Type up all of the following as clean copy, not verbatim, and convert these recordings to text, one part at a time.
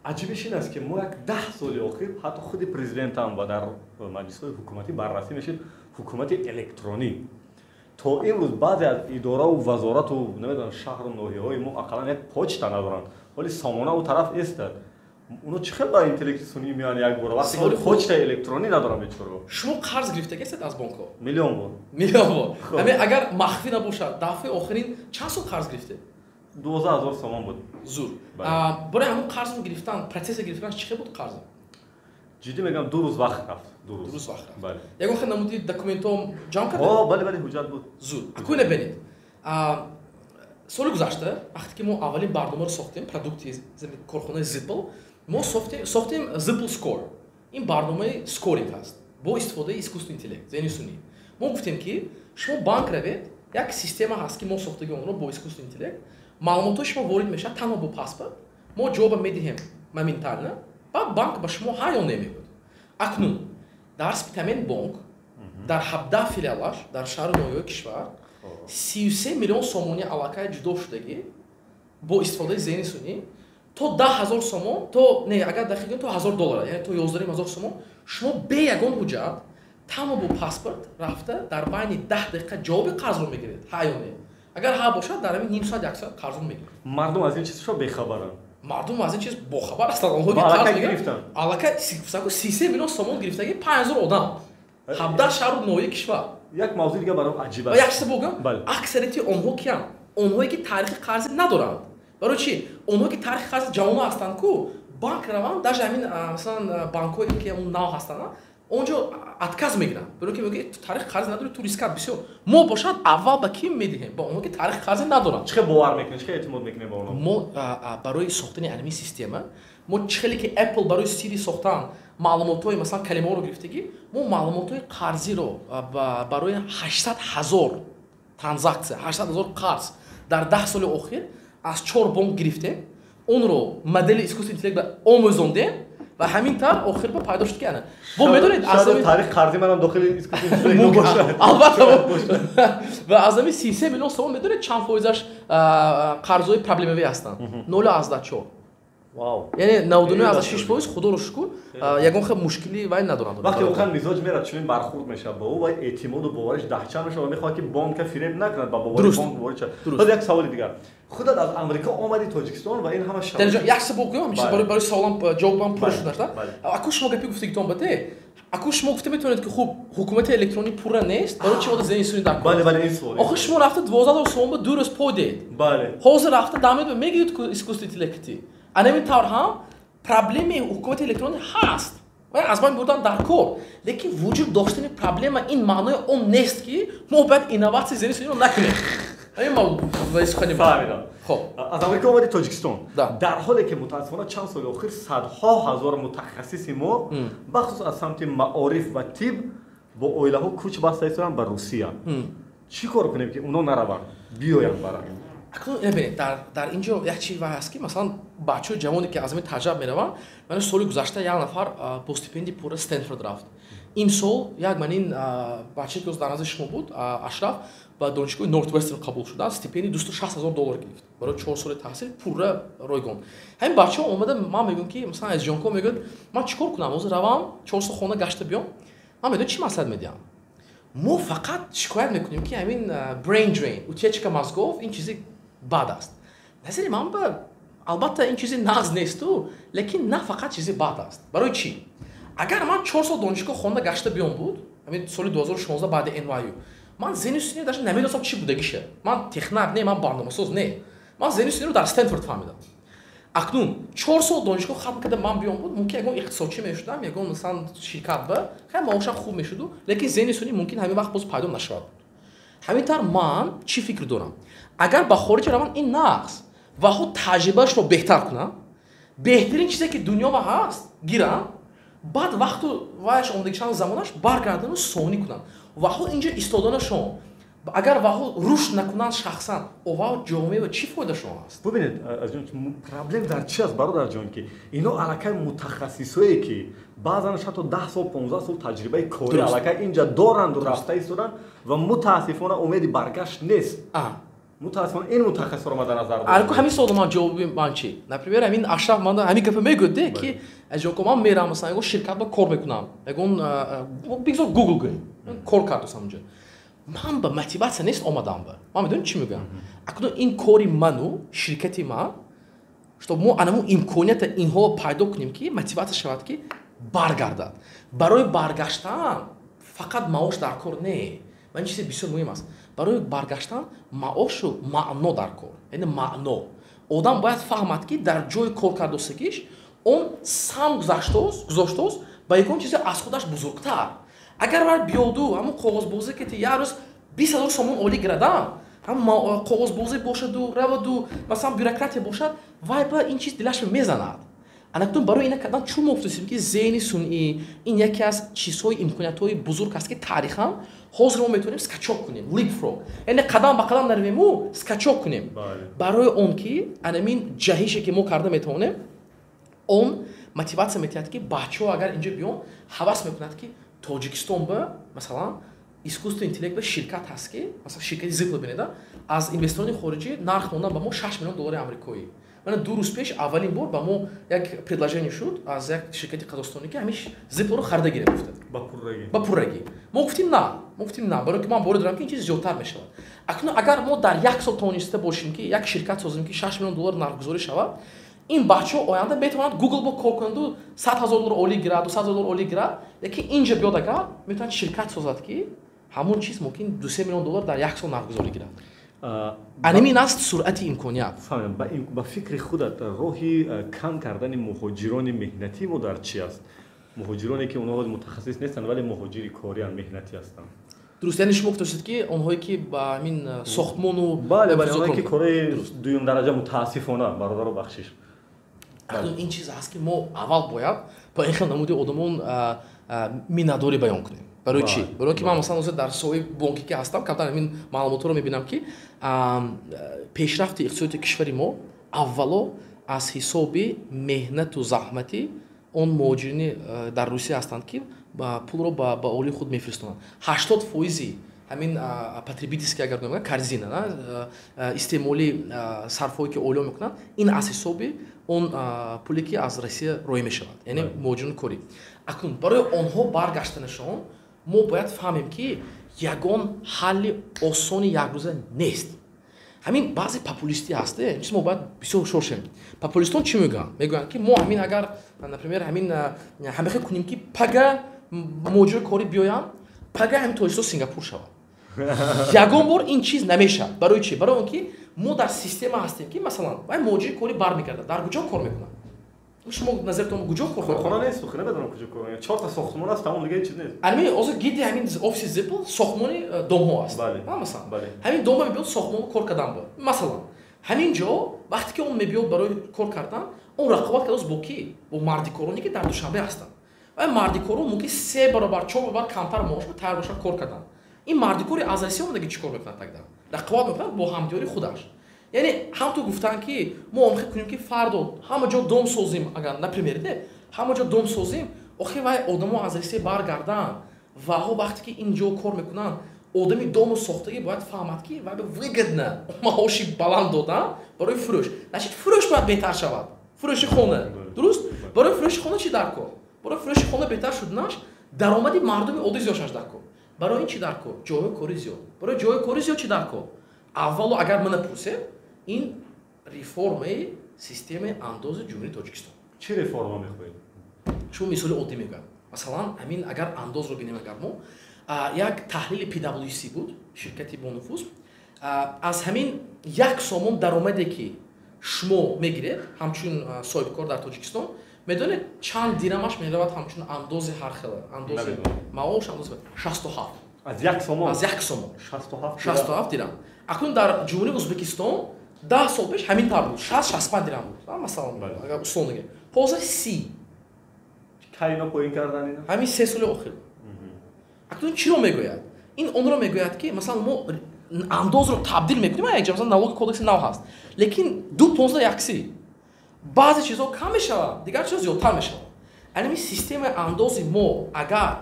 Аҷибиш ин аст, ки мо як 10 соли охир, ҳатто худи президентам ва дар маҷлисҳои ҳукуматӣ баррасӣ мешид ҳукумати электронӣ. То имрӯз баъзе аз идораву вазорату, намедонам, шаҳру ноҳияҳои мо ақаллан як почта надоранд. Ҳоли сомона у тараф истад. Оно чӣ хел ба интеллекти сунъӣ меоянд як бора, вақте почтаи электронӣ надорам бечораҳо? Шумо қарз гирифтагистед аз бонкҳо? Миллион бор. Миллион бор. Ҳамин агар махфӣ набошад, дафъаи охирин чанд сол қарз гирифтед? 12 000 сомон буд. Зур. Барои ҳамон қарзро гирифтан, процесси гирифтан чӣ хел буд қарза? Ҷиддӣ мегӯям, 2 рӯз вақт рафт, 2 рӯз. 2 рӯз вақт рафт. Ягон хел намуди документҳо ҷамъ кардед? О, бале, бале, ҳуҷҷат буд. Зур. Акӯ набинед, соли гузашта, вақте ки мо аввалин барномаро сохтем, продукти корхонаи Zipl, мо сохтем Zipl Score. Ин барномаи скоринг ҳаст бо истифодаи искусственный интеллект, зеҳни сунъӣ. Мо гуфтем, ки шумо банк равед, як система ҳаст, ки мо сохтаги онро бо искусственный интеллект. Маълумотҳои шумо ворид мешавад танҳо бо паспорт, мо ҷавоба медиҳем моментально, баъд банк ба шумо ҳа ё не мегӯяд. Акнун дар Спитамен бонк, дар 17 филиалаш дар шаҳру ноҳияҳои кишвар, 33 миллион сомонӣ аллакай ҷудо шудагӣ бо истифодаи зеҳни сунъӣ. То 10 000 сомон, то не, агар дақиқ гӯем, то 1000 доллар, яъне то 11,5 ҳазор сомон шумо бе ягон ҳуҷҷат, танҳо бо паспорт рафта, дар байни 10 дақиқа ҷавоби қарзро мегиред, ҳа ё не. Агар ҳа бошад, дар ҳамин ним соат, як соат қарзро мегиред. Мардум аз ин чиз шо бехабаранд? Мардум аз ин чиз бохабар ҳастанд. Онҳо ки Ва қарз аллакай мегиранд. гирифтанд. Аллакай 33 миллион сомон гирифтаги 5000 одам, 17 шаҳру ноҳияи кишвар. Як мавзӯи дига баром аҷиб Ва аст. як чизе богӯям. Аксарияти онҳо киянд? Онҳое ки таърихи қарзӣ надоранд. Барои чӣ? Онҳое ки таърихи қарзи ҷавоно ҳастанд ку, банк раванд, даже ҳамин масалан, банкҳое ки он нав ҳастанд, онҷо отказ мегиранд, барои ки мегӯяд, ту таърихи қарзӣ надорӣ, ту рискат бисёр. Мо бошад, аввал ба ким медиҳем? Ба онҳое ки таърихи қарзӣ надоранд. Чӣ хел бовар мекунед, чӣ хел эътимод мекунед ба онҳо? Мо барои сохтани анами система, мо чӣ хеле ки Apple барои Siri сохтан маълумотҳои, масалан, калимаҳоро гирифтагӣ, мо маълумотҳои қарзиро барои 800 ҳазор транзакция, 800 ҳазор қарз дар 10 соли охир аз чор бонк гирифтем, онро модели искусственный интеллект ба омӯзондем ва ҳамин тавр охир ба пайдо шуд, ки ана бо медонед аз Шояд таърихи қарзи манам дохили искусственный интеллект Мумкин, бошад. Албатта. Ва аз ҳамин 33 миллион сомон, медонед, чанд фоизаш қарзҳои проблемавӣ ҳастанд? 0,4. Вау. Яъне 99,6%, худоро шукр, ягон хел мушкили вай надоранд. Вақте воқеан мизоҷ мерад, чунин бархурд мешавад бо ӯ ва эътимоду бовариш даҳчанд мешавад ва мехоҳад, ки бонка фиреб накунад, ба бовари бонк ворид шавад. Баъд як саволи дигар: худат аз Амрико омадӣ Тоҷикистон ва ин ҳама шароит Далиҷон, як чиз богӯям, ҳамин чиз барои саволам ҷавобам пурра шуд. Бале. Аку шумо гапи гуфтагитон бате, аку шумо гуфта метавонед, ки хуб, ҳукумати электронӣ пурра нест, барои чи ода зеҳни сунъӣ дар кор? Бале, ин суол. Охир шумо рафта 12 000 сомон ба 2 рӯз пой дед. Ҳозир рафта дамед мегиред ку искусственный интеллекти. Анамин тавр ҳам проблеми ҳукумати электронӣ ҳаст ва аз байн бурдан дар кор, лекин вуҷуд доштани проблема ин маънои он нест, ки мо бояд инноватсияи зеҳни сунъиро накунем. Ҳамин ма сухани ман. Фаҳмидам. Хоб. Аз Амрико омадӣ Тоҷикистон, Да. дар ҳоле ки мутаассифона чанд соли охир садҳо ҳазор мутахассиси мо, бахусус аз самти маориф ва тиб, бо оилаҳо кӯч баста истоданд ба Русия. Чӣ кор кунем, ки онҳо нараванд, биёянд баранд? Акнун бинед, дар ин ҷо як чи вай ҳаст, ки масалан, бачаҳои ҷавоне ки аз ҳамин таҷаб мераванд, мана соли гузашта як нафар бо стипендии пурра Стенфорд рафт. Имсол як манин бачае, ки дар назди шумо буд, Ашраф, ба донишгоҳи Нортвестерн қабул шуда, стипендии 260 000 доллар гирифт барои 4 соли таҳсил, пурра ройгон. Ҳамин бачаҳо омада, ман мегӯям, ки масалан, азизҷонко мегӯяд, ман чӣ кор кунам, ҳозир равам 4 сол хона гашта биём? Ман медонам, чӣ маслиҳат медиҳам. Мо фақат шикоят мекунем, ки ҳамин brain drain, утечка мозгов, ин чизи бад аст. Назари ман ба, албатта, ин чизи нағз несту, лекин на фақат чизи бад аст. Барои чӣ? Агар ман 4 сол донишгоҳ хонда гашта биём буд, ҳамин соли 2016 баъди NYU, ман зеҳни сунъӣ даже намедонистам чӣ будагиша. Ман технар не, ман барномасоз не, ман зеҳни сунъиро дар Стенфорд фаҳмидам. Акнун 4 сол донишгоҳ хатм карда ман биём буд, мумкин ягон иқтисодчӣ мешудам, ягон, масалан, ширкат ба хай маошам хуб мешуду, лекин зеҳни сунъӣ мумкин ҳамин вақт боз пайдо нашавад. Ҳамин тавр ман чӣ фикр дорам? Агар ба хориҷ раванд, ин нағз, ва худ таҷрибаашро беҳтар кунанд, беҳтарин чизе ки дунё ба ҳаст гиранд, баъд вақту ваяш омодагишан замонаш баргардану сонӣ кунанд. Ва худ инҷо истоданашон, агар ваҳо рушд накунанд шахсан, овао ҷомеа ба чӣ фоидашон ҳаст? Бубинед, проблем дар чи аст, бародарҷон, ки ино аллакай мутахассисое, ки баъзанаш ҳатто 10 сол, 15 сол таҷрибаи корӣ аллакай инҷа доранду рафта истоданд ва мутаассифона умеди баргашт нест. Мутаассифона, ин мутахассисро ма дар назар дорам. Аку ҳамин суол ман ҷавоби ман чӣ? Например, ҳамин Ашраф ман ҳамин гапа мегӯяд, де, ки аҷоко ман мерам, масалан, ягон ширкат ба кор мекунам, ягон бигзор Google гӯем, кор кардасам унҷо. Ман ба мотиватсия нест омадам ба. Ман медонам, чӣ мегӯям. Акнун ин кори ману ширкати ман, чтоб мо анамун имконията инҳо пайдо кунем, ки мотиватсия шавад, ки баргардад. Барои баргаштан фақат маош дар кор не. Ва ин чизе бисёр муҳим аст. Барои баргаштан маошу маъно дар кор, яъне маъно. Одам бояд фаҳмад, ки дар ҷои кор кардосагиш он сам гузоштааст ба ягон чизе аз худаш бузургтар. Агар вай биёду ҳамун коғозбозӣ, ки як рӯз 20 000 сомон олӣ гирадам, ҳам коғозбозӣ бошаду раваду, масалан, бюрократия бошад, вай ба ин чиз дилаш мезанад. Анакнун барои ина кардан чун мо гуфтасем, ки зеҳни сунъӣ ин яке аз чизҳои, имкониятҳои бузург аст, ки таърихан ҳозир мо метавонем скачок кунем, leapfrog, яъне қадам ба қадам наравему, скачок кунем, барои он ки анамин ҷаҳише, ки мо карда метавонем, он мотиватсия метиҳад, ки бачаҳо агар инҷо биён, ҳавас мекунад, ки Тоҷикистон ба, масалан, искусственный интеллект ба ширкат ҳаст, ки масалан ширкати Zipl бинеда, аз инвесторони хориҷӣ нарх мондан ба мо 6 миллион доллари амрикоӣ. Мана 2 рӯз пеш аввалин бор ба мо як предложение шуд аз як ширкати қазоқистонӣ, ки ҳамин Zipl-ро харида гирем, гуфта. Ба пуррагӣ? Ба пуррагӣ. Мо гуфтим на, мо гуфтим на, барои ки ман боварӣ дорам, ки ин чиз зиёдтар мешавад. Акнун агар мо дар як сол тавониста бошем, ки як ширкат созем, ки 6 миллион доллар нархгузорӣ шавад, ин бачаҳо оянда метавонанд Google бо кор кунанду 100 000 доллар олӣ гирад, 200 000 доллар олӣ гирад, лекин инҷа биёд, агар метавонад ширкат созад, ки ҳамон чиз мумкин 2-3 миллион доллар дар як сол нархгузорӣ гирад. Анамин аст суръати имконият. Фаҳмидам. Ба фикри худат, роҳи кам кардани муҳоҷирони меҳнатӣ мо дар чӣ аст? Муҳоҷироне, ки онҳо мутахассис нестанд, вале муҳоҷири корианд, меҳнатӣ ҳастанд. Дуруст, яъне шумо гуфташед, ки онҳое, ки ба ҳамин сохтмону Бале, онҳое, ки кораи дуюм дараҷа, мутаассифона, бародаро, бахшиш. Акнун ин чиз аст, ки мо аввал бояд ба ин хел намуди одамон миннатдорӣ баён кунем. Барои чӣ? Барои ки ман, масалан, ҳозир дар соҳаи бонкӣ ки ҳастам, камтар ҳамин маълумотҳоро мебинам, ки пешрафти иқтисодиёти кишвари мо аввало аз ҳисоби меҳнату заҳмати он муҳоҷирони дар Русия ҳастанд, ки пулро ба оилаи худ мефиристонанд. 80 фоизи ҳамин потребительский, агар гӯем, корзина истеъмоли сарфҳое, ки оилаҳо мекунанд, ин аз ҳисоби он пуле, ки аз Россия роҳӣ мешавад, яъне муҳоҷирони корӣ. Акнун барои онҳо баргаштанашон мо бояд фаҳмем, ки ягон ҳалли осони якрӯза нест. Ҳамин баъзе популистӣ ҳаст, чиз мо бояд бисёр ҳушёр шавем. Популистон чӣ мегӯянд? Мегӯянд, ки мо ҳамин агар, например, ҳамин ҳамихел кунем, ки пага муҳоҷирони корӣ биёянд, пага ҳамин Тоҷикистон Сингапур шавад. Ягон бор ин чиз намешавад. Барои чӣ? Барои он ки мо дар система ҳастем, ки, масалан, вай муҳоҷири корӣ бармегардад, дар куҷо кор мекунад? Шумо назаратон, куҷо кор? Корхона нест, намедонам куҷо кор. Чорта сохтмон аст, тамом, дига чиз нест. Ҳамин ҳозир гиди ҳамин офиси Zipl сохтмони домҳо аст, масалан. Ҳамин дома мебиёд, сохтмон кор кардан бо, масалан, ҳамин ҷо вақте ки он мебиёд барои кор кардан, он рақобат кардааст бо ки? Бо мардикороне, ки дар Душанбе ҳастанд. Ва мардикорон мумкин се баробар, чор баробар камтар маош тайёр бошанд кор кардан. Ин мардикори аз Россия омадаги чӣ кор мекунад? Тогда рақобат мекунад бо ҳамдиёри худаш. Яъне ҳам ту гуфтанд, ки мо омхе кунем, ки фардо ҳама ҷо дом созим, агар, например, де, ҳама ҷо дом созим, охи вай одамо аз Россия баргарданд ва ҳо вақте ки ин ҷо кор мекунанд, одами дому сохтагӣ бояд фаҳмад, ки вай выгодно маоши баланд додан барои фурӯш. Значит, фурӯш бояд беҳтар шавад, фурӯши хона. Дуруст, барои фурӯши хона чӣ дар кор? Барои фурӯши хона беҳтар шуданаш даромади мардуми оддӣ зиёд шаваш дар кор. Барои ин чӣ дар кор? Ҷойҳои кори зиёд. Барои ҷойҳои кори зиёд чӣ дар кор? Аввало, агар мана пурсед, ин реформаи системаи андози Ҷумҳурии Тоҷикистон. Чӣ реформа мехоҳед? Шумо мисоли оддӣ мегӯям. Масалан, ҳамин агар андозро бинем, агар мо як таҳлили PwC буд, ширкати бонуфуз, аз ҳамин 1 сомон даромаде, ки шумо мегиред ҳамчун соҳибкор дар Тоҷикистон, медонед, чанд дирамаш меравад ҳамчун андози ҳархела, андози маош, андози? 67. Аз 1 сомон? Аз 1 сомон 67 дирам. Акнун дар Ҷумҳурии Ӯзбекистон 10 сол пеш ҳамин тавр буд, 60-65 дирам буд, масалан, агар условно гӯем. Ҳозир 30. Кайно поин кардан ина? Ҳамин 3 соли охир. Акнун чиро мегӯяд ин? Онро мегӯяд, ки, масалан, мо андозро табдил мекунем якҷа, масалан, налоги кодекси нав ҳаст, лекин ду понздаҳ якси баъзе чизҳо кам мешавад, дигар чизҳо зиёдтар мешавад. Ҳамин системаи андози мо агар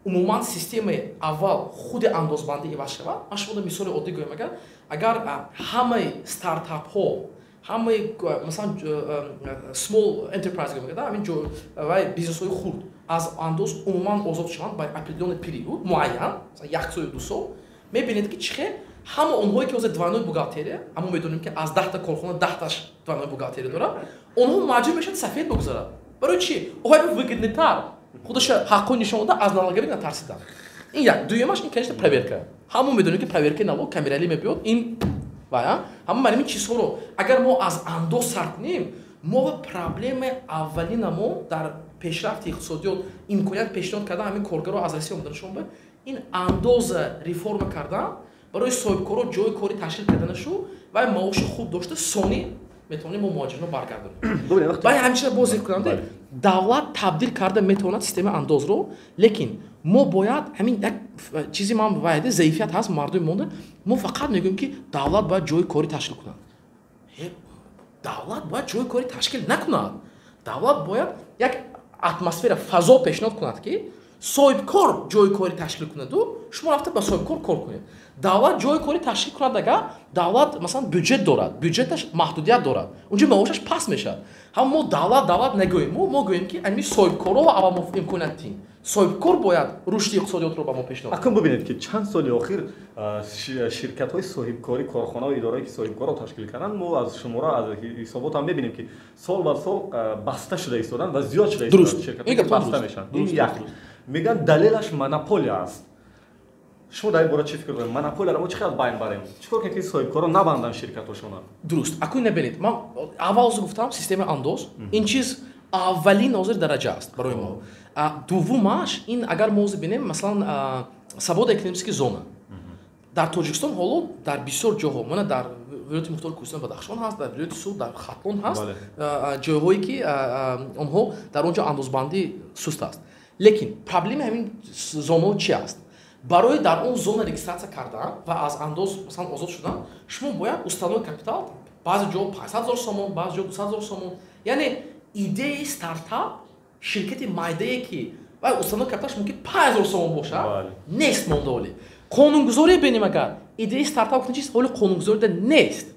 Умуман системаи аввал худи андозбандӣ иваз шавад. Ман шумо мисоли оддӣ гӯям: агар ҳамаи стартапҳо, ҳамаи, масалан, small enterprise гӯям, ҳамин вай бизнесҳои хурд аз андоз умуман озод шаванд ба определённый период муайян, як сол ё 2 сол, мебинед, ки чӣ хел ҳама онҳое ки ҳозир двойной бухгалтерия, аммо медонем, ки аз 10-та корхона 10-таш двойной бухгалтерия дорад, онҳо маҷбур мешаванд сафед бигузаранд. Барои чӣ? Оҳай выгодный тар худаша ҳаққо нишон дода, аз налоговик натарсидан. Ин як. Дуюмаш, ин, конечно, проверка. Ҳамо медонем, ки проверка и налог камералӣ мебиёд. Ин вая ҳама ман ин чизҳоро агар мо аз андоз сар кунем, мо проблемаи аввалинамо дар пешрафти иқтисодиёт, имконият пешниҳод кардан ҳамин коргаро аз Россия омаданашон ба ин андоза реформа кардан, барои соҳибкоро ҷои кори ташкил карданашу ва маоши хуб дошта, сонӣ метавонем мо муҳоҷирро баргардонем. Баъд ҳамчунин боз зикр кунам, давлат табдил карда метавонад системаи андозро, лекин мо бояд ҳамин як чизи ман вайде заифият ҳаст мардуми монда. Мо фақат мегӯем, ки давлат бояд ҷои корӣ ташкил кунад. Давлат бояд ҷои корӣ ташкил накунад, давлат бояд як атмосфера, фазо пешниҳод кунад, ки соҳибкор ҷои корӣ ташкил кунаду шумо рафта ба соҳибкор кор кунед. Давлат ҷои корӣ ташкил кунад, агар давлат, масалан, бюҷет дорад, бюҷеташ маҳдудият дорад, унҷо маошаш паст мешавад. Ҳам мо давлат, давлат нагӯем, мо гӯем, ки ами соҳибкорро аввал мо имконият диҳем, соҳибкор бояд рушди иқтисодиётро ба мо пешниҳод. Акун бибинед, ки чанд соли охир ширкатҳои соҳибкорӣ, корхонаҳо, идораое, ки соҳибкорро ташкил карданд, мо аз шумора, аз ҳисобот ҳам мебинем, ки сол ба сол баста шуда истоданд ва зиёд шуда истоданд ширкатҳое, баста мешаванд. Ин як мегӯянд, далелаш монополия аст. Шумо дар ин бора чӣ фикр доред? Монополияро мо чӣ қадр байн барем? Чӣ кор кунем, ки соҳибкорро набанданд ширкатҳошона? Дуруст. Акун набинед, ман аввал гуфтам, системаи андоз ин чиз аввалин ҳозир дараҷа аст барои мо. Дуввумаш, ин агар мо ҳозир бинем, масалан, свободная экономическая зона дар Тоҷикистон ҳоло дар бисёр ҷоҳо, мана дар вилояти мухтори Кӯҳистони Бадахшон ҳаст, дар вилояти Суғд, дар Хатлон ҳаст, ҷойҳое ки онҳо дар он ҷо андозбандӣ суст аст. Лекин проблемаи ҳамин зонаҳо чи аст? Барои дар он зона регистрация кардан ва аз андоз, масалан, озод шудан, шумо бояд уставной капитал баъзе ҷо 500 ҳазор сомон, баъзе ҷо 200 ҳазор сомон. Яъне идеяи стартап, ширкати майдае, ки вай уставной капиталаш мумкин 5000 сомон бошад, нест монда. Ҳоли қонунгузорие бинем, агар идеяи стартап чиз ҳоли қонунгузорида нест.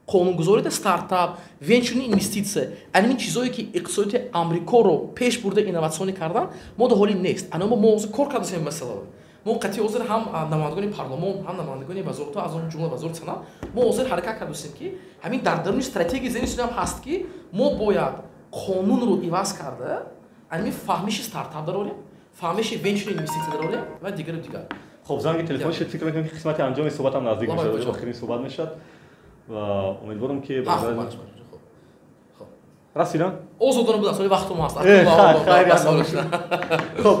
Қонунгузорида стартап, венчурный инвеститсия, анин чизое, ки иқтисодиёти Амрикоро пеш бурда, инноватсионӣ кардан, мо да ҳоли нест. Ана мо ҳозир кор кардасем масъаларо. Мо қатъи ҳозир ҳам намояндагони парлумон, ҳам намояндагони вазоратҳо, аз он ҷумла вазорати саноат, мо ҳозир ҳаракат кардасем, ки ҳамин дар даруни стратегияи зеҳни ҳам ҳаст, ки мо бояд қонунро иваз карда, ҳамин фаҳмиши стартап дарорем, фаҳмиши венчурный инвеститсия дарорем ва дигару дигар. Хоб, занги телефон шуд. Фикр мекунам, ки қисмати анҷоми суҳбатам наздик мешавад, охирин суҳбат мешавад ва умедворам, ки расидам. Озодона будам, соли вақтум ҳаст. Хоб,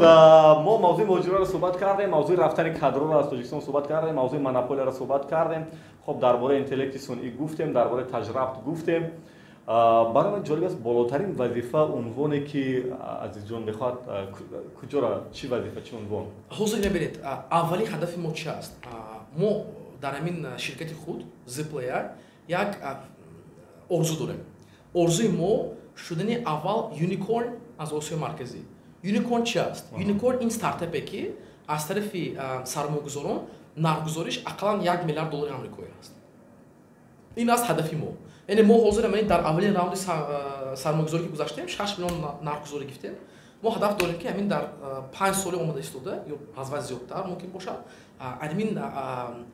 мо мавзӯи муҳоҷироро суҳбат кардем, мавзӯи рафтани кадрҳоро аз Тоҷикистон суҳбат кардем, мавзӯи монополияро суҳбат кардем. Хоб, дар бораи интеллекти сунъӣ гуфтем, дар бораи тажрабт гуфтем. Барои ман ҷолиб аст, болотарин вазифа, унвоне, ки Азизҷон мехоҳад, куҷора, чӣ вазифа, чӣ унвон? Ҳозир мебинед, аввалин ҳадафи мо чи аст? Мо дар ҳамин ширкати худ Ziply як орзу дорем. Орзуи мо шудани аввал unicorn аз Осиёи Марказӣ. Unicorn чи аст? Unicorn ин стартапе, ки аз тарафи сармоягузорон нархгузориш ақаллан 1 миллиард доллари амрикоӣ аст. Ин аст ҳадафи мо. Яъне мо ҳозир дар аввалин раунди сармоягузорӣ, ки гузаштем, 6 миллион нархгузорӣ гирифтем. Мо ҳадаф дорем, ки ҳамин дар 5 соли омода истода ё аз вай зиёдтар мумкин бошад, ҳамин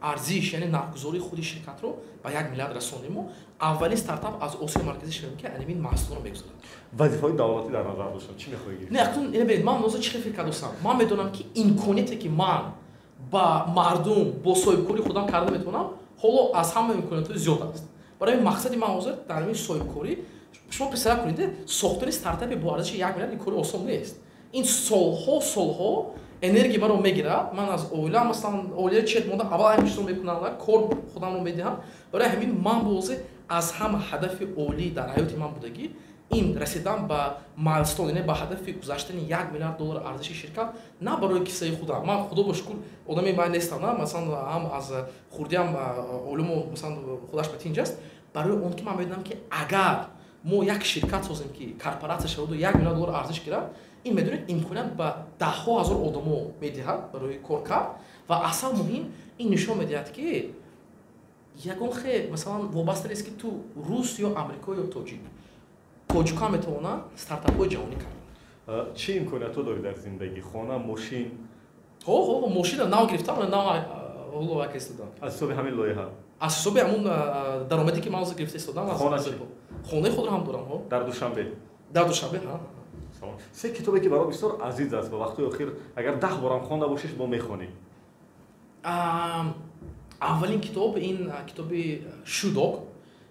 арзиш, яъне нархгузории худи ширкатро ба 1 миллиард расонему аввалин стартап аз Осиёи Марказӣ шавем, ки ҳамин маҳсулро мегузорад. Вазифаҳои давлатӣ дар назар доштам, чӣ мехоҳӣ гирифт? Не, акнун ина бинед, ман ҳозир чӣ хел фикр кардастам. Ман медонам, ки имконияте, ки ман ба мардум бо соҳибкории худам карда метавонам, ҳоло аз ҳама имкониятҳои зиёд аст. Барои мақсади ман ҳозир дар ҳамин соҳибкорӣ, шумо представляет кунед, сохтани стартапе бо арзиши 1 миллиард ин кори осон нест. Ин солҳо, солҳо энергия маро мегирад. Ман аз оила, масалан, оилаи чет монда, аввал ҳамин чизро мекунам, кор худамро медиҳам. Барои ҳамин ман бозе аз ҳама ҳадафи олӣ дар ҳаёти ман будагӣ ин расидан ба milestone, яъне ба ҳадафи гузаштани 1 миллиард доллар арзиши ширкат, на барои киссаи худам. Ман, худо ба шукр, одами ман нестам, на, масалан, ҳам аз хурдиам олиму, масалан, худаш ба тинҷ аст. Барои он ки ман медонам, ки агар мо як ширкат созем, ки корпоратсия шаваду 1 миллиард доллар арзиш гирад. Ин, медонед, имконият ба даҳҳо ҳазор одамо медиҳад барои кор кард. Ва асал муҳим, ин нишон медиҳад, ки ягон хе, масалан, вобаста нест, ки ту рус ё амрико ё тоҷик, тоҷикҳо метавонанд стартапҳои ҷаҳонӣ кард. Чӣ имкониятҳо дорӣ дар зиндагӣ? Хона, мошин? Ҳо, мошина нав гирифтам, нав ҳоло вака истодам. Аз ҳисоби ҳамин лоиҳа? Аз ҳисоби ҳамун даромаде, ки ман ҳозир гирифта истодам. Хонаи худро ҳам дорам. Дар Душанбе? Дар Душанбе. Се китобе, ки баро бисёр азиз аст ва вақтҳои охир агар 10 борам хонда бошиш, бо мехонӣ? Аввалин китоб ин китоби Shoe Dog.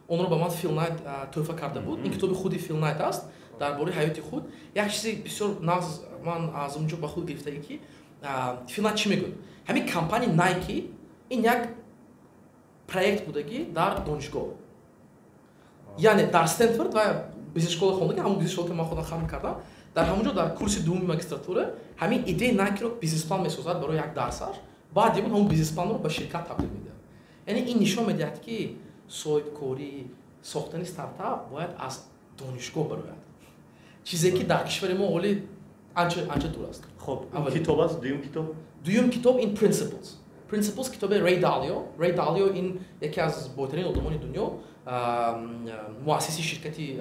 Онро ба ман Фил Найт тӯҳфа карда буд. Ин китоби худи Фил Найт аст дар бораи ҳаёти худ. Як чизи бисёр нағз ман аз он ҷо ба худ гирифтагӣ, ки Фил Найт чӣ мегӯяд: ҳамин компания Найки ин як проект будагӣ дар донишгоҳ, яъне дар Стэнфорд ва бизнес школа хондагӣ, ҳамон бизнес школа, ки ман худам хатм кардам. Дар ҳамон ҷо дар курси дуввуми магистратура ҳамин идеяи Найкиро бизнесплан месозад барои як дарсаш. Баъд ебуд ҳамон бизнеспланро ба ширкат табдил медиҳад. Яъне ин нишон медиҳад, ки соҳибкорӣ, сохтани стартап бояд аз донишгоҳ барояд, чизе ки дар кишвари мо ҳоли анча анча дур аст. Хоб, китоб аст. Дуюм китоб? Дуюм китоб ин Principles. Principles китоби Рей Далио. Рей Далио ин яке аз бойтарин одамони дунё, муассиси ширкати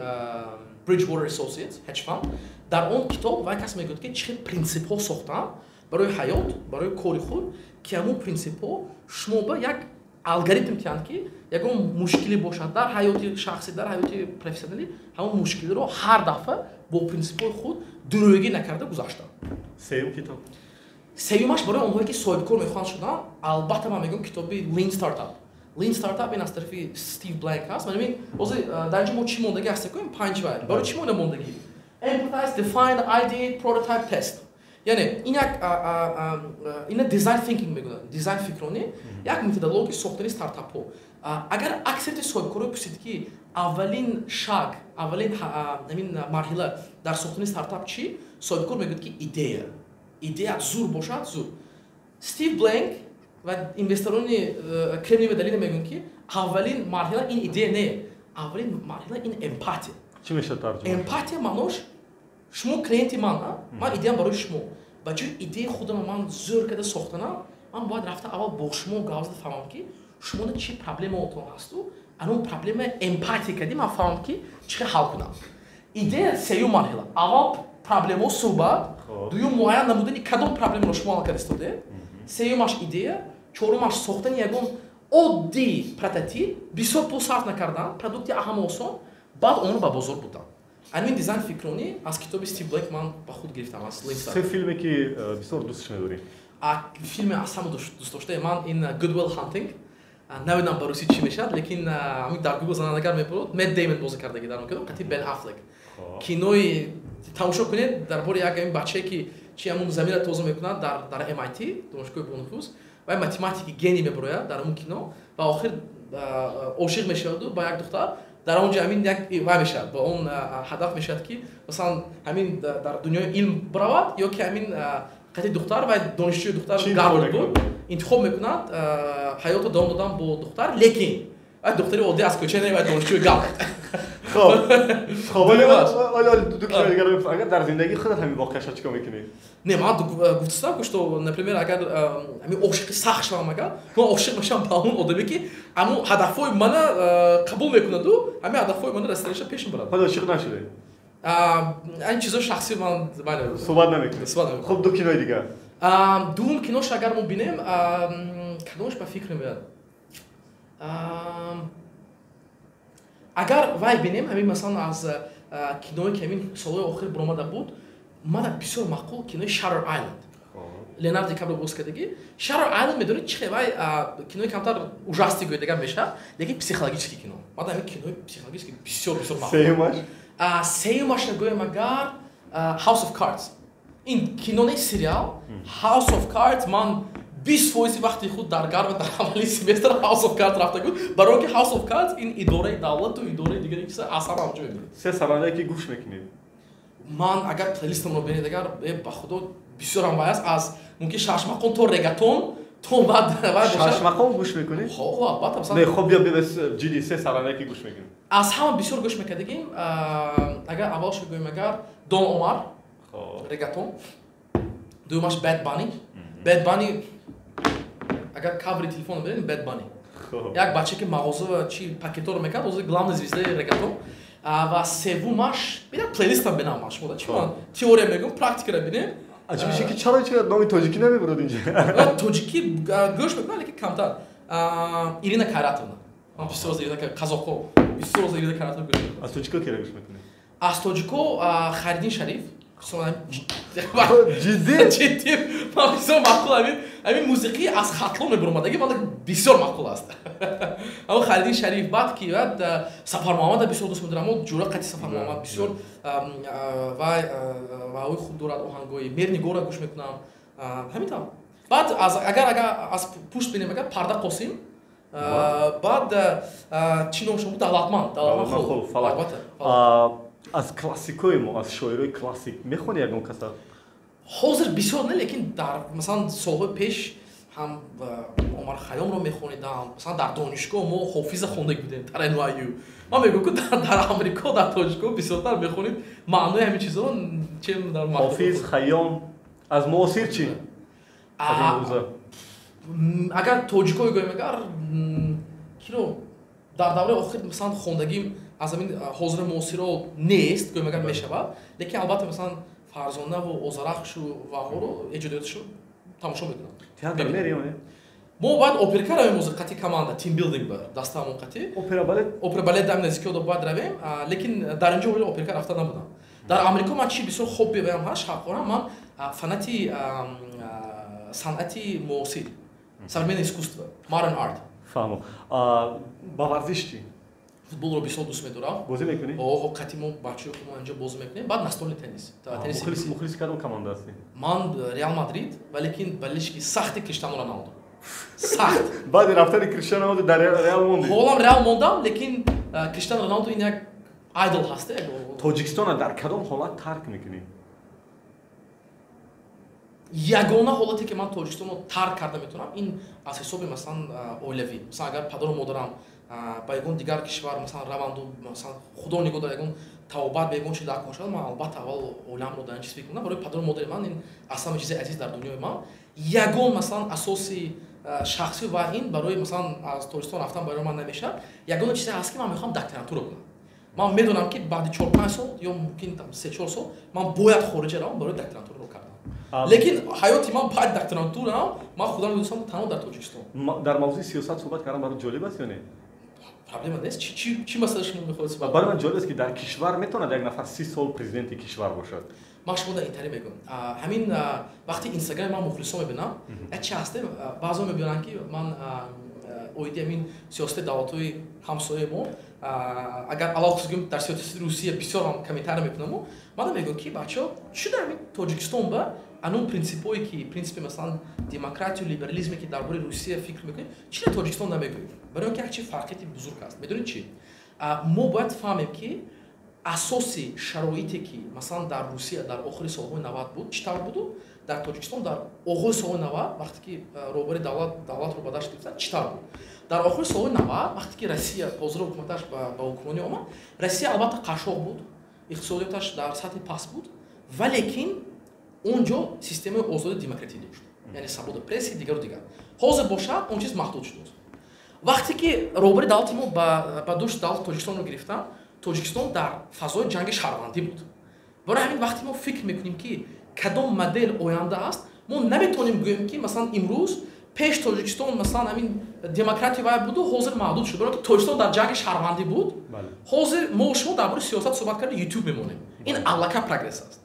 Bridgewater Associates hedge fund. Дар он китоб вай кас мегӯяд, ки чӣ хел принсипҳо сохтан барои ҳаёт, барои кори худ, ки ҳамун принсипҳо шумо ба як алгоритм тиҳанд, ки ягон мушкиле бошад дар ҳаёти шахсӣ, дар ҳаёти профессионалӣ, ҳамон мушкилиро ҳар дафъа бо принсипҳои худ дурӯягӣ накарда гузаштан. Сеюм китоб? Сеюмаш барои онҳое, ки соҳибкор мехоҳанд шудан, албатта ман мегӯям, китоби Lean Startup. Lean Startup ин аз тарафи Стив Бланк ҳаст. Ман ҳозир дар инҷо мо чӣ мондагӣ ҳастем? Панҷ вай барои чӣ мо мондагӣ: empathize, define, ideate, prototype, test. Яъне ин як ина design thinking мегӯянд, дизайн фикронӣ, як методологияи сохтани стартапҳо. Агар аксарияти соҳибкорро пурсид, ки аввалин шаг, аввалин ҳамин марҳила дар сохтани стартап чӣ, соҳибкор мегӯяд, ки идея. Идея зур бошад, зур. Стив Бленк ва инвесторони Кремниевая долина мегӯянд, ки аввалин марҳила ин идея не, аввалин марҳила ин эмпатия. Чӣ мешавад тарҷума? Эмпатия маънош шумо клиенти ман, ман идеям барои шумо. Ба ҷои идеяи худама ман зӯр карда сохтанам, ман бояд рафта аввал бо шумо гап зада фаҳмам, ки шумода чӣ проблемаотон ҳасту анон проблема эмпатия кардӣ, ман фаҳмам, ки чӣ хел ҳал кунам. Идея сеюм марҳила. Аввал проблемао суҳбат, дуюм муайян намудани кадом проблемаро шумо ҳал карда истодед, сеюмаш идея, чорумаш сохтани ягон оддӣ прототип, бисёр пул сарф накардан, продукти аҳама осон, баъд онро ба бозор бурдан. Ҳамин дизайн фикронӣ аз китоби Стив Блек ман ба худ гирифтам. Аз Се филме, ки бисёр дӯстш медорӣ? Филми аз ҳама дӯстдоштаи ман ин Good Will Hunting. Намедонам ба русӣ чӣ мешавад, лекин ҳамин дар Гугл занан агар мебурод, Мэтт Деймон бозӣ кардагӣ дар он кино қати Бен Аффлек. Кинои тамошо кунед, дар бораи як ҳамин бачае, ки чи ҳамун заминро тоза мекунад дар MIT, донишгоҳи бонуфуз. Вай математики гений мебурояд дар ҳамун кино ва охир ошиқ мешаваду ба як духтар. Дар он ҷо ҳамин як вай мешавад, ба он ҳадаф мешавад, ки масалан ҳамин дар дунёи илм биравад ё ки ҳамин қати духтар. Вай донишҷӯи духтар Гарвард буд, интихоб мекунад ҳаётро давом додан бо духтар, лекин вай духтари оддӣ аз кӯча не, вай донишҷӯи Гарвард. Хоб, ҳоло ду китоби дигар. Агар дар зиндагии худат ҳамин воқеа шад, чӣ кор мекунӣ? Не, ман гуфтастам, что, например, агар ҳамин ошиқи сахт шавам, агар ман ошиқ мешавам ба ҳамон одаме, ки ҳамон ҳадафҳои мана қабул мекунаду ҳамин ҳадафҳои мана расиданиша пеш мебарад. Ҳоло ошиқ нашудед? Ин чизо шахси ман. Суҳбат намекунед? Хуб, ду кинои дигар. Дуввум кинош агар мо бинем, кадомаш ба фикр меояд? Агар вай бинем, ҳамин масалан аз киное, ки ҳамин солҳои охир баромада буд, мана бисёр маъқул кинои Shutter Island, Леонардо Ди Каприо боз кардагӣ. Shutter Island, медонед чӣ хел? Вай кинои камтар ужастик гӯедаган мешавад, лекин психологический кино. Мана ҳамин кинои психологический бисёр бисёр маъқул. Сеюмаш? Сеюмашро гӯем агар, House of Cards. Ин кино не, сериал House of Cards. Ман 20% вақти худ дар Гарвард дар аввалин семестр House of Cards рафта буд, барои он ки House of Cards ин идораи давлату идораи дигари чиза аз ҳама ҳамҷо мебинед. Се сарандае, ки гӯш мекунед? Ман агар плейлистамро бинед, агар ба худо, бисёрам вай аст, аз мумкин шашмақом то регатон то баъд вай бошад. Шашмақом гӯш мекунед? Хо, албатта. Не, хоб, биё, биё, ҷиддӣ, се сарандае, ки гӯш мекунед. Аз ҳама бисёр гӯш мекардагим, агар аввалшо гӯем агар, Дон Омар. Регатон. Дуюмаш Bad Bunny. Bad Bunny, агар каври телефон бинед, Bad Bunny. Як бача ки мағоза ва чи пакеторо мекард, ҳозир главный звезда и регатон. Ва севумаш, бина, плейлистам бинам ман шумо чи ман теория мегӯм, практикара бинем. Аҷибише, ки чаро чи номи тоҷикӣ намебурад инҷа? Тоҷикӣ гӯш мекунам, лекин камтар. Ирина Кайратовна. Ман бисёр аз Ирина, қазоқҳо бисёр аз Ирина Кайратовна гӯш мекунам. Аз тоҷико кира гӯш мекунӣ? Аз тоҷико Хайриддин Шариф. Ҷиддӣ? Ҷиддӣ. Ман бисёр маъқул, ҳамин мусиқӣ аз Хатлон мебуромадаги, ман бисёр маъқул аст. Аммо Хайриддин Шариф, баъд ки баъд Сафармуҳаммада бисёр дӯст медорам. Мо ҷура қати Сафармуҳаммад бисёр вай ваҳои хуб дорад оҳангои. Мернигора гӯш мекунам. Ҳамин тавр. Баъд агар аз пушт бинем, агар Парда Қосим, баъд чӣ номшон буд, Давлатманд, Давлатманд. Аз классикои мо, аз шоирои классик мехонӣ ягон каса? Ҳозир бисёр не, лекин дар, масалан, солҳои пеш ҳам Омар Хайёмро мехонидам. Масалан, дар донишгоҳ мо Ҳофиза хонда будем дар NYU. Ман мегӯям, ки дар Амрико, дар тоҷикҳо бисёртар мехонед маънои ҳамин чизҳоро, чем дар Ҳофиз, Хайём. Аз муосир чӣ? Агар тоҷикҳо гӯем, агар киро дар давраи охир, масалан, хондагим аз ҳамин ҳозири муосиро нест, гӯем агар мешавад, лекин албатта, масалан, Фарзонаву Озарахшу ваҳоро эҷодиёташро тамошо мекунам. Театр мерӣ? Мо бояд оперка равем ҳозир, қати команда, team building ба дастаамон қати. Опера балет? Опера балет дар наздикиёдо бояд равем, лекин дар инҷо ҳоло оперка рафта набудам. Дар Амрико ман чи бисёр хобби ваям ҳаст, шавқорам, ман фанати санъати муосир, современное искусство, modern art. Фаҳмо. Ба варзиш чӣ? Футболро бисёр дӯст медорам. Бозӣ мекунӣ? Оҳо, қати мо бачаҳои худмо инҷо бозӣ мекунем. Баъд настольный теннис. Мухлиси кадом команда ҳастӣ? Ман Реал Мадрид, валекин болельщики сахти Криштиану Роналду, сахт. Баъди рафтани Криштиану Роналду дар Реал мондӣ? Ҳолам Реал мондам, лекин Криштиану Роналду ин як идол ҳаст. Тоҷикистонро дар кадом ҳолат тарк мекунӣ? Ягона ҳолате ки ман Тоҷикистонро тарк карда метавонам, ин аз ҳисоби, масалан, оилавӣ. Масалан, агар падару модарам ба ягон дигар кишвар, масалан, раванду, масалан, худо нигоҳ дорад, ягон тавобат ба ягон чи дар кор шавад, ман албатта аввал оиламро дар ин чиз фикр мекунам. Барои падару модари ман ин аз ҳама чизи азиз дар дунёи ман. Ягон, масалан, асоси шахсӣ ва ин барои, масалан, аз Тоҷикистон рафтан барои ман намешавад. Ягона чизе ҳаст, ки ман мехоҳам докторантура кунам. Ман медонам, ки баъди 4-5 сол ё мумкин 3-4 сол ман бояд хориҷа равам барои докторантураро кардан, лекин ҳаёти ман баъди докторантураам ман худам медонистам танҳо дар Тоҷикистон. Дар мавзӯи сиёсат суҳбат кардан барои ҷолиб аст ё не? Проблема нест. Чӣ масъала шумо мехоҳед суҳбат? Барои ман ҷолиб аст, ки дар кишвар метавонад як нафар 30 сол президенти кишвар бошад? Ман шумо дар интервю мегӯям, ҳамин вақти Инстаграми ман мухлисо мебинам, як чи ҳасте, баъзо мебинанд, ки ман оиди ҳамин сиёсати давлатҳои ҳамсояи мо, агар алахусус гӯем, дар сиёсати Русия бисёр ҳам комментария мекунаму ман мегӯям, ки бачаҳо, чӣ дар ҳамин Тоҷикистон ба анун принсипҳое ки принсипи, масалан, демократию либерализме ки дар бораи Русия фикр мекунем, чӣ дар Тоҷикистон намегӯем? Барои он ки як чи фарқияти бузург аст. Медонед чӣ? Мо бояд фаҳмем, ки асоси шароите ки, масалан, дар Русия дар охири солҳои 90 буд, чӣ тавр буду, дар Тоҷикистон дар оғози солҳои 90, вақте ки роҳбари давлатро ба даст гирифтанд, чӣ тавр буд. Дар охири солҳои 90, вақте ки Россия ҳозира ҳукуматаш ба ҳукмронӣ омад, Россия албатта қашшоқ буд, иқтисодиёташ дар сатҳи паст буд, валекин он ҷо системаи озоди демократӣ дошт, яъне свобода прессы, дигару дигар. Ҳозир бошад, он чиз маҳдуд шудааст. Вақте ки роҳбари давлати мо ба дӯш давлати Тоҷикистонро гирифтанд, Тоҷикистон дар фазои ҷанги шаҳрвандӣ буд. Барои ҳамин вақте мо фикр мекунем, ки кадом модел оянда аст, мо наметавонем гӯем, ки, масалан, имрӯз пеш Тоҷикистон, масалан, ҳамин демократия вай буду, ҳозир маҳдуд шуд. Барои ки Тоҷикистон дар ҷанги шаҳрвандӣ буд. Ҳозир мо шумо дар бораи сиёсат суҳбат карда Ютуб мемонем, ин аллакай прогресс аст.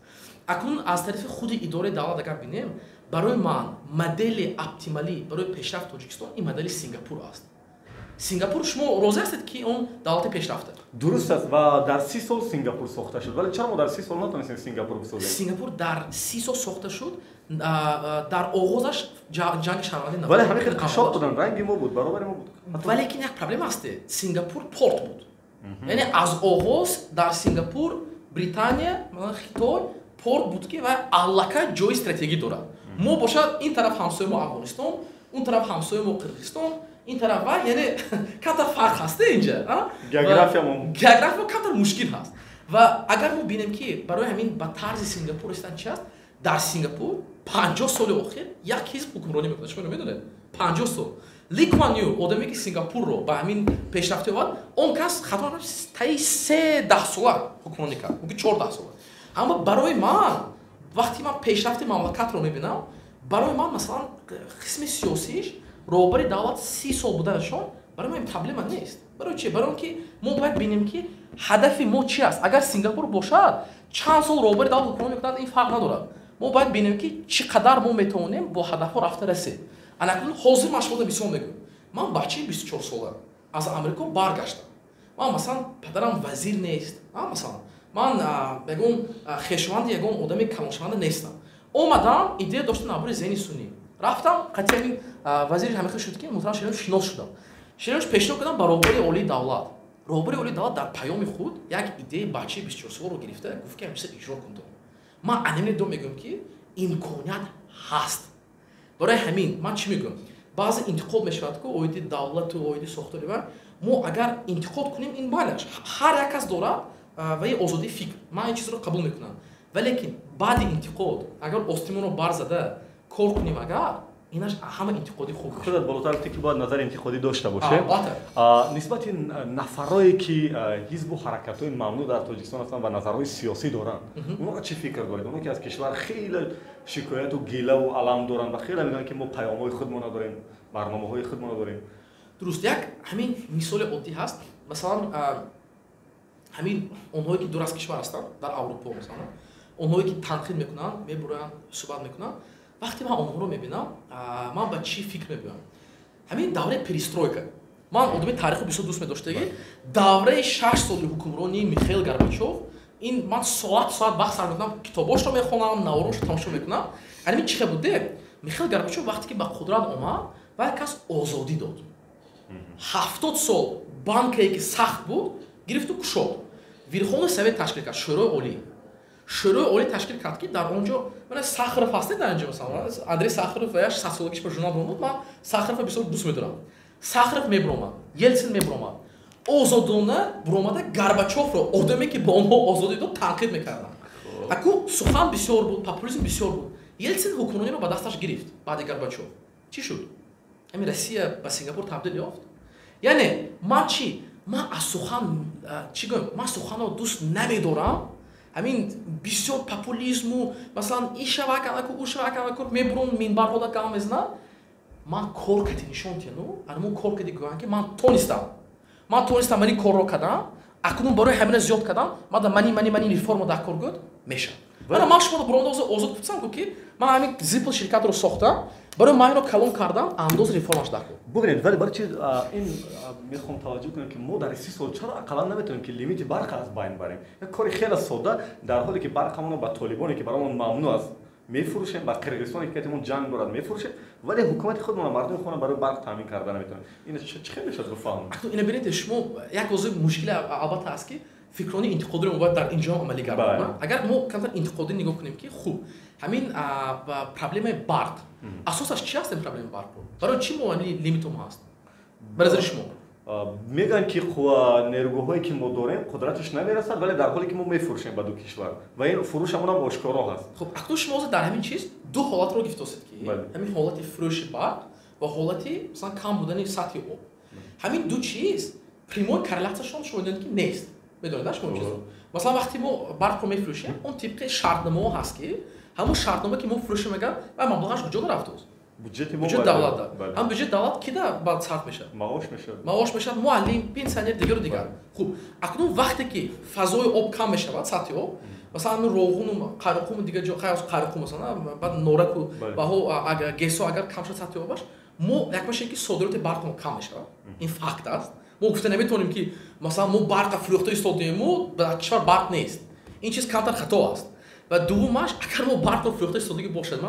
Акнун аз тарафи худи идораи давлат агар бинем, барои ман модели оптималӣ барои пешрафти Тоҷикистон ин модели Сингапур аст. Сингапур, шумо розӣ ҳастед, ки он давлати пешрафта? Дуруст аст, ва дар 30 сол Сингапур сохта шуд, вале чаро мо дар 30 сол натавонистем Сингапур бисозем? Сингапур дар 30 сол сохта шуд, дар оғозаш ҷанги шаҳрвандӣ набуд. Вале ҳамин хел қашшоқ буданд, ранги мо буд, баробари мо буд. Валекин як проблема ҳасте: Сингапур порт буд, яъне аз оғоз дар Сингапур Британия, Хитой порт буд, ки ва аллакай ҷои стратегӣ дорад. Мо бошад, ин тараф ҳамсояи мо Афғонистон, он тараф ҳамсояи мо Қирғизистон, ин тараф ва яъне камтар фарқ ҳаст инҷа. Географиямо. География камтар мушкил ҳаст. Ва агар мо бинем, ки барои ҳамин ба тарзи Сингапур расидан чи аст, дар Сингапур 50 соли охир як ҳизб ҳукмронӣ мекунад. Шумо медонед, 50 сол. Ли Куан Ю, одаме ки Сингапурро ба ҳамин пешрафтӣ овард, он кас хато таи се даҳсола ҳукмронӣ кард, мумкин 4 даҳсола. Аммо барои ман, вақте ман пешрафти мамлакатро мебинам, барои ман, масалан, қисми сиёсиш роҳбари давлат 30 сол буданашон барои ман проблема нест. Барои чи? Барои он ки мо бояд бинем, ки ҳадафи мо чи аст. Агар Сингапур бошад, чанд сол роҳбари давлат ҳукмронӣ мекунад, ин фарқ надорад. Мо бояд бинем, ки чӣ қадар мо метавонем бо ҳадафҳо рафта расем. Анакнун ҳозир ман шумода мисол мегӯям: ман бачаи 24сола аз Амрико баргаштам. Ман, масалан, падарам вазир нест, масалан, ман ягон хешованди ягон одами калоншаванда нестам. Омадам, идея доштам дар бораи зеҳни сунъӣ. Рафтам, қатъи ҳамин вазири ҳамихел шуд, ки муҳтарам Шеринович шинос шудам. Шеринович пешниҳод кардам ба роҳбари олии давлат. Роҳбари олии давлат дар паёми худ як идеяи бачаи 24соларо гирифта гуфт, ки ҳамчиза иҷро кун. То ман анамине дом мегӯям, ки имконият ҳаст. Барои ҳамин ман чӣ мегӯям? Баъзе интиқод мешавад, ку оиди давлату оиди сохтори ва мо агар интиқод кунем, ин балаш ҳар як кас дорад ва ин озодии фикр, ман ин чизро қабул мекунам. Валекин баъди интиқод агар остимонро барзада кор кунем, агар инаш ҳама интиқодӣ хуб. Худат болотар гуфтӣ, ки бояд назари интиқодӣ дошта бошем. Нисбати нафарое ки ҳизбу ҳаракатҳои мамнӯъ дар Тоҷикистон ҳастанд ва назарҳои сиёсӣ доранд, онҳоро чӣ фикр доред? Онҳо ки аз кишвар хеле шикояту гилаву алам доранд ва хеле мегӯянд, ки мо паёмҳои худмона дорем, барномаҳои худмона дорем. Дуруст, як ҳамин мисоли оддӣ ҳаст. Масалан, ҳамин онҳое ки дур аз кишвар ҳастанд, дар Аврупо, масалан, онҳое ки танқид мекунанд, мебуроянд, суҳбат мекунанд, вақте ман онҳоро мебинам, ман ба чӣ фикр мебиём? Ҳамин давраи перестройка, ман одами таърихро бисёр дӯст медоштагӣ, давраи 6 соли ҳукмронии Михаил Горбачов, ин ман соат соат вақт сарф мекунам, китобошро мехонам, наворошро тамошо мекунам. Ҳамин чӣ хел буде? Михаил Горбачов вақте ки ба қудрат омад, ва як кас озодӣ дод. 70 сол банкае ки сахт буд, гирифту кушод. Верховный Совет ташкил кард, Шӯрои Олӣ. Шӯрои Олӣ ташкил кард, ки дар он ҷо мана Сахаров ҳаст дар инҷо, масалан, Андрей Сахаров, ва яш садсолагиш ба журнал баромад. Ман Сахаровро бисёр дӯст медорам. Сахаров мебиромад, Елсин мебиромад, озодона буромада Горбачовро, одаме ки ба онҳо озодӣ дод, танқид мекарданд. Аку сухан бисёр буд, популизм бисёр буд. Елсин ҳукмрониро ба дасташ гирифт. Баъди Горбачов чӣ шуд? Ҳамин Россия ба Сингапур табдил ёфт. Яъне ман чӣ, ман аз сухан чӣ гӯям, ман суханро дӯст намедорам. Ҳамин бисёр популизму, масалан, ин шава канаку, ӯ шава канаку, мебурон, минбарҳода гап мезанад. Ман кор кади нишон диҳану анамун кор кади гӯям, ки ман тонистам, ман тонистам, мани корро кардам, акнун барои ҳамина зиёд кардам, ман мани реформа дар кор гӯд мешавад. Мана ман шуморо буронда озод гуфтам, ки ман ҳамин Зипл ширкатро сохтам, барои ман инро калон кардам, андози реформаш дар кор. Бубинед, вале барои чи ин мехоҳам таваҷҷӯҳ кунем, ки мо дар 30 сол чаро ақаллан наметавонем, ки лимити барқ аз байн барем? Як кори хеле содда, дар ҳоле ки барқамонро ба толибоне, ки баромон мамнӯъ аст, мефурӯшем, ба Қирғизистоне, ки катимон ҷанг дорад, мефурӯшем, вале ҳукумати худмон, мардуми худмон барои барқ таъмин карда наметавонем. Ин чӣ хел мешавад фаҳм? Ина бинед, шумо як озои мушкиле албатта аст, ки фикрони интиқодиро мо бояд дар инҷо амалӣ гардонем. Агар мо камтар интиқодӣ нигоҳ кунем, ки хуб, ҳамин проблемаи барқ асосаш чи аст? Ин проблемаи барқро барои чӣ мо лимитом ҳаст, ба назари шумо? Мегӯянд, ки нерӯгоҳҳое ки мо дорем, қудраташ намерасад, вале дар ҳоле ки мо мефурӯшем ба ду кишвар ва ин фурӯшамонам ошкоро ҳаст. Хуб, акнун шумо ҳозир дар ҳамин чиз ду ҳолатро гирифтосед, ки ҳамин ҳолати фурӯши барқ ва ҳолати, масалан, кам будани сатҳи об. Ҳамин ду чиз прямой корреляцияшон шумо медонед, ки нест. Медонед шумо чизро? Масалан, вақте мо барқро мефурӯшем, он тибқи шартномаҳо ҳаст, ки ҳамон шартнома ки мо фурӯшем, агар ва маблағаш куҷо рафтааст? Буҷети мо. Буҷет давлат. Ҳам буҷет давлат кида баъд сарф мешавад? Маош мешавад. Маош мешавад, муаллим, пенсионер, дигару дигар. Хуб, акнун вақте ки фазои об кам мешавад, сатҳи об, масалан, Роғуну Қайроқуму дигар ҷо, Қайроқум, масалан, баъд Нораку баҳо, ГЭСо агар кам шуд сатҳи обаш, мо як мешавем, ки содироти барқи мо кам мешавад. Ин факт аст. Мо гуфта наметавонем, ки масалан, мо барқа фурӯхта истодему, дар кишвар барқ нест. Ин чиз камтар хато аст. Ва дуввумаш, агар мо барқро фурӯхта истодагӣ бошад,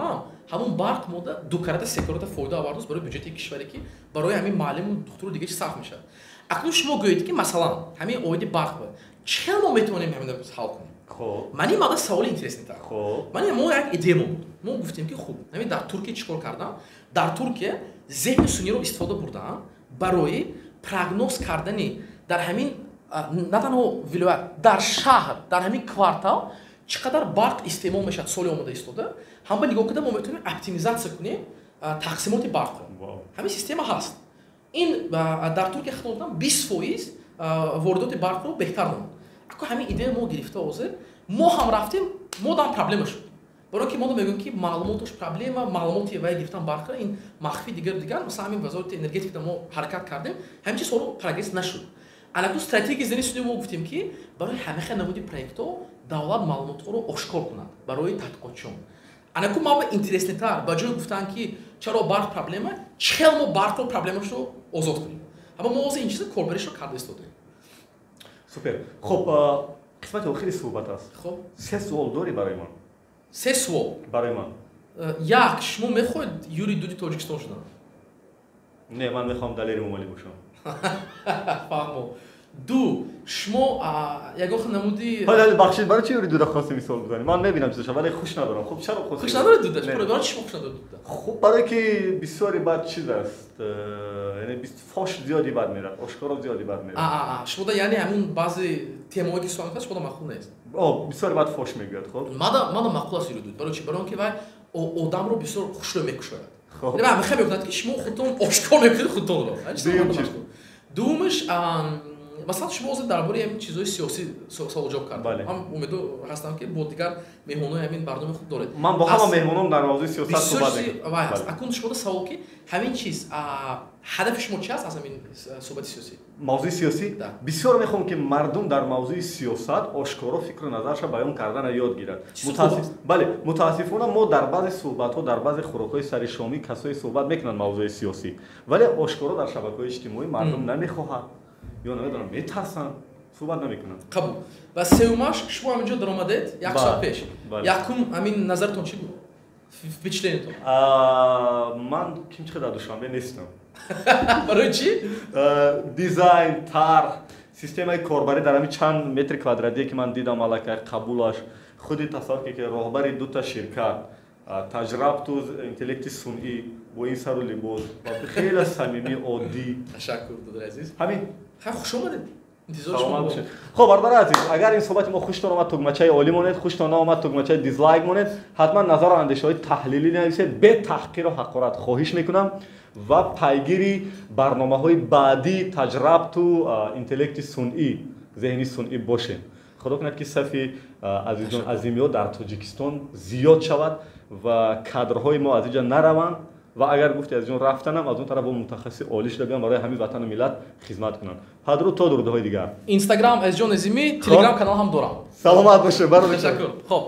ҳамон барқ мода ду карата, се карата фоида овардааст барои бюҷети кишваре, ки барои ҳамин муаллиму духтуру дигар чи сарф мешавад. Акнун шумо гӯед, ки масалан, ҳамин оиди барқ чӣ хел мо метавонем ҳамин ҳал кунем? Ман ин мада саволи интересный тар. Ман мо як идея мо буд. Мо гуфтем, ки хуб, ҳамин дар Туркия чӣ кор кардам? Дар Туркия зеҳни суниро истифода бурдаам барои прогноз кардани дар ҳамин На танҳо вилоят, дар шаҳр, дар ҳамин квартал чӣ қадар барқ истеъмол мешавад соли омода истода, ҳама нигоҳ карда, мо метавонем оптимизатсия кунем тақсимоти барқро. Ҳамин система ҳаст. Ин дар Туркия, хато накунам, 20% воридоти барқро беҳтар намуд. Ако ҳамин идея мо гирифта, ҳозир мо ҳам рафтем, мо дам проблема шуд, барои ки мо мегӯем, ки маълумоташ проблема, маълумоти вай гирифтан барқра, ин махфӣ, дигар дигар. Масалан, ҳамин вазорати энергетика мо ҳаракат кардем, ҳамин чиз ҳоло прогресс нашуд. Анаку стратегия зеҳни сунъӣ мо гуфтем, ки барои ҳамаха намуди проектҳо давлат маълумотҳоро ошкор кунад барои тадқиқотчиён. Анаку ма интересный тар, ба ҷои гуфтан, ки чаро барқ проблема, чӣ хел мо барқро проблемашро озод кунем. Ама мо ҳозир ин чиза корбаришро карда истодаем. Супер. Хуб, қисмати охири суҳбат аст. Хуб. Се суол дорӣ барои ман? Се суол? Барои ман. Як, шумо мехоҳед Юрий Дуди Тоҷикистон шудан? Не, ман мехоҳам Далери Эмомалӣ бошам. Фаҳмо. Ду, шумо ягон хел намуди Бахшид, барои чи Юрий Дуда хости мисол бизанӣ? Ман мебинам чизаша, вале хуш надорам. Хуб, чаро хости? Хуш надоред Дуда? Барои чи шумо хуш надоред Дуда? Хуб, барое ки бисёри бад чиз аст, яъне фош зиёди бад мерад, ошкоро зиёди бад мерад. Шумода, яъне, ҳамун баъзе темаҳое, ки суҳбат мекунад, шумода маъқул нест? Бисёри бад фош мегӯяд. Хуб. Мада маъқул аст Юрий Дуд. Барои чи? Барои он ки вай одамро бисёр хушрӯ мекушояд. Мехоҳ мекунад, ки шумо худтон ошкор мекунед худтонро. Дуюмаш, масалан, шумо ҳозир дар бораи ҳамин чизҳои сиёсӣ саволҷавоб кардем. Ман умедо ҳастам, ки бо дигар меҳмонҳои ҳамин барномаи худ доред. Ман бо ҳама меҳмонон дар мавзӯи сиёсат суҳбат мекунам. Акнун шумода савол, ки ҳамин чиз, ҳадафи шумо чи аст аз ҳамин суҳбати сиёсӣ? Мавзӯи сиёсӣ? Бисёр мехоҳам, ки мардум дар мавзӯи сиёсат ошкоро фикру назарша баён кардана ёд гирад. Бале, мутаассифона, мо дар баъзе суҳбатҳо, дар баъзе хӯрокҳои сари шомӣ касое суҳбат мекунанд мавзӯи сиёсӣ, вале ошкоро дар шабакаҳои иҷтимоӣ мардум намехоҳад ё, намедонам, метарсанд, суҳбат намекунанд. Қабул. Ва сеюмаш, шумо ҳаминҷо даромадед як соат пеш, якум ҳамин назаратон чӣ буд, впечатление тон? Ман ким чӣ дар Душанбе нестам. Барои чӣ? Дизайн, тарҳ, системаи корбарӣ дар ҳамин чанд метри квадратие, ки ман дидам, аллакай қабулаш. Худи тасаввур, ки роҳбари дута ширкат, таҷрабту интеллекти сунъӣ, бо ин сару либос ва хеле самимӣ, оддӣ. Ташаккур, додари азиз. Ҳамин. Хеле хуш омадед. Хуб, бародари азиз, агар ин суҳбати мо хуштон омад, тугмачаи олӣ монед, хуштон наомад, тугмачаи дизлайк монед. Ҳатман назару андешаҳои таҳлилӣ нависед, бетаҳқиру ҳақорат, хоҳиш мекунам, ва пайгири барномаҳои баъдии таҷрабту интеллекти сунъӣ, зеҳни сунъӣ бошем. Худо кунад, ки сафи азизон азимиҳо дар Тоҷикистон зиёд шавад ва кадрҳои мо аз инҷа нараванд, ва агар гуфти аз ҷон рафтанам, аз он тараф бо мутахассиси олӣ шуда биён, барои ҳамин ватану миллат хизмат кунанд. Падру, то дурдаҳои дигар. Инстаграм Азизҷон Азимӣ, Телеграм канал ҳам дорам. Саломат бошед. Ташаккур. Хоб.